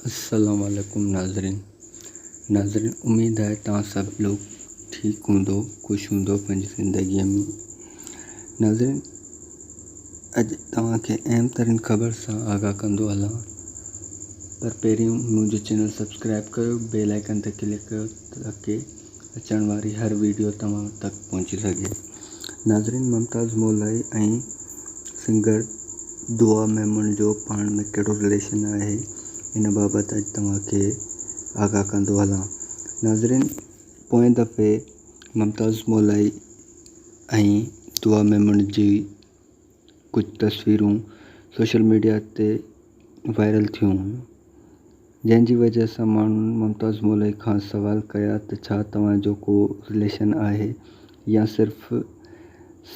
السلام عليڪم ناظرين ناظرين اميد آهي توهان سڀ لوگ ٺيڪ هوندو خوش هوندو پنهنجي زندگي ۾ ناظرين اڄ توهان کي اهم ترين خبر سان آگاهه ڪندو هلان پر پهريون منهنجو چينل سبسڪرائب ڪيو بيل آئيڪن تي ڪلڪ ڪيو تاڪي اچڻ واري هر ويڊيو توهان تڪ پهچي سگهي. ناظرين ممتاز مولائي ۽ سنگر دعا ميمڻ جو پاڻ ۾ ڪهڙو رليشن آهي ان بابت اڄ توهان کي آگاهه ڪندو هلان. ناظرين پوئين دفعي ممتاز مولائي ۽ دعا ميمڻ جي ڪجهه تصويرون سوشل ميڊيا تي وائرل ٿيون هيون جنهن جي وجه سان ماڻهن ممتاز مولائي کان سوال ڪيا ته ڇا توهان جو ڪو رليشن آهي يا صرف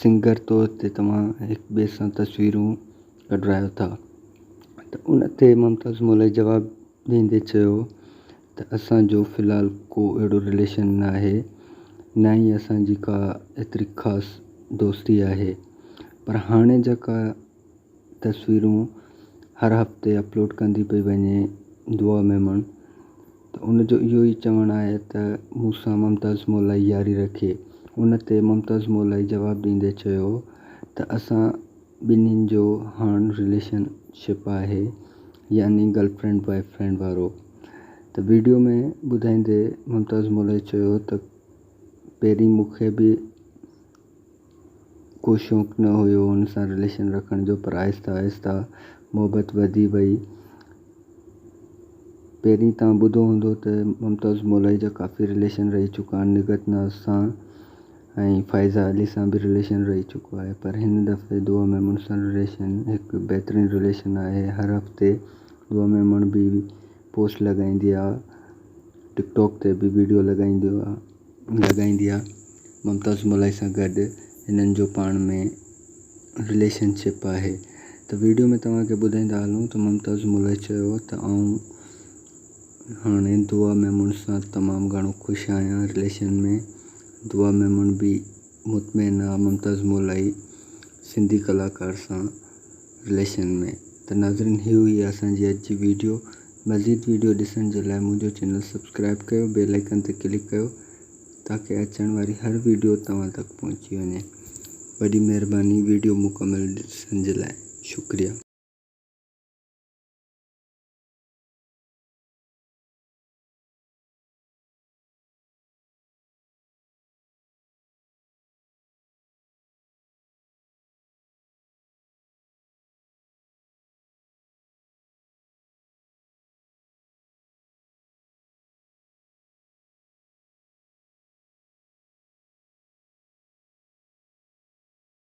سنگر طور تي توهان هڪ ٻئي سان تصويرون ڪڍرايو ٿا ته ان تي ممتاز مولائي جواب ڏيندي چيو ته اسان جو في الحال ڪو اهڙو رليشن ناهي نه ئي اسان جي ڪا ايتري خاص دوستي آهي پر هاڻي جيڪا تصويرون هر هفتي اپلوڊ ڪندي پئي وڃي دعا ميمڻ ته ان جو اهو ئي چوڻ آهي ته مون سان ممتاز مولائي ياري رکي ان تي ممتاز مولائي جواب ڏيندي چيو ته اسان ٻنهين جو هاڻ رليشن شپ آهي يعني گرل فرينڊ بوائي فرينڊ وارو ته ويڊيو ۾ ٻڌائيندي ممتاز مولائي چيو ته پهرين مون کي به ڪو شوق نه هيو هن سان رليشن رکڻ جو پر آهستي آهستي محبت وڌي وئي پهرين توهان ٻڌو هوندو ته ممتاز مولائي جا ڪافي رليشن رهي چڪا آهن نگهت ناز سان ۽ فائزه علي سان به رليشن رهي چڪو آهي پر هن دفعي دعا ميمڻ سان رليشن هڪ بهترين رليشن آهي هر هفتي دعا ميمڻ به پوسٽ لڳائيندي آهي ٽڪ ٽاڪ تي به ويڊيو لڳائيندي آهي لڳائيندي آهي ممتاز مولائي سان گڏ هنن جو پاڻ ۾ رليشن شپ آهي ته ويڊيو ۾ توهان کي ٻڌائيندا هلون ته ممتاز مولائي چيو ته آئون هاڻي دعا ميمڻ سان تمام گهڻو خوش آهيان رليشن ۾ دعا ميمڻ به مطمئن آ ممتاز مولائي سنڌي ڪلاڪار سان رليشن ۾ ته ناظرين هي هئي اسان جي اڄ جي ويڊيو مزيد ويڊيو ڏسڻ جي لاء منهنجو چينل سبسڪرائب ڪيو بيل آئيڪن تي ڪلڪ ڪيو تاڪه اچڻ واري هر ويڊيو توهان تڪ پهچي وڃي وڏي مهرباني ويڊيو مڪمل ڏسڻ جي لاء شڪريه.